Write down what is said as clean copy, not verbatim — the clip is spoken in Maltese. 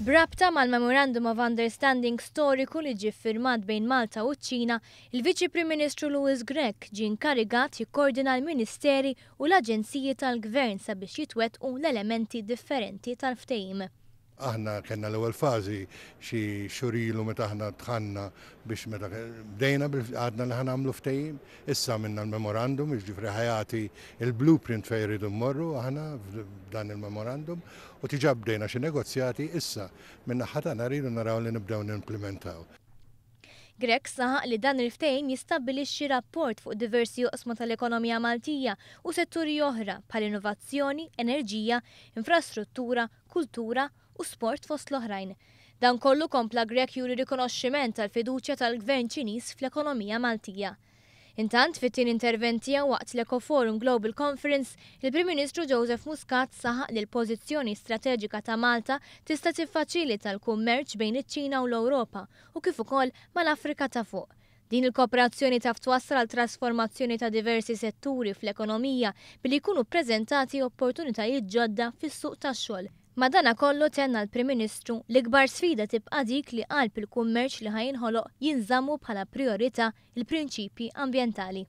B'rabta mal-Memorandum of Understanding storiku li ġie ffirmat bejn Malta u ċ-Ċina, il-Viċi Prim Ministru Louis Grech ġie inkarigat jikkordina l-Ministeri u l-aġenziji tal-Gvern sabiex jitwettqu l-elementi differenti tal-ftehim. Aħna kellna l-ewwel fażi xi xhur ilu meta aħna dħalna biex meta bdejna għadna li ħa nagħmlu ftehim. Issa għamilna l-memorandum, jiġifieri ħa jagħti il-blueprint fejn irridu mmorru aħna f'dan il-memorandum u diġà bdejna xi negozjati issa min-naħa tagħna rridu naraw li nibdew nimplementaw. Grech saħaq li dan il-ftehim jistabbilixxi rapport fuq diversi oqsma tal-ekonomija Maltija u setturi oħra bħal innovazzjoni, enerġija, infrastruttura, kultura u sport fost l-oħrajn. Dan kollu, kompla Grech, juri rikonoxximent tal-fiduċja tal-Gvern Ċiniż fl-ekonomija Maltija. Intant, fit-tieni intervent tiegħu waqt l-Ecoforum Global Conference, il-Prim Ministru Joseph Muscat saħaq li l-pożizzjoni strateġika ta' Malta tista' tiffaċilita l-kummerċ bejn iċ-Ċina u l-Ewropa u kif ukoll mal-Afrika ta' Fuq. Din il-kooperazzjoni taf twassal għal trasformazzjoni ta' diversi setturi fl-ekonomija billi jkunu ppreżentati opportunitajiet ġodda fis-suq tax-xogħol. Madanakollu, tenna l-Prim Ministru, l-ikbar sfida tibqa' dik li qalb il-kummerċ li ħa jinħoloq jinżammu bħala priorità il-prinċipji ambjentali.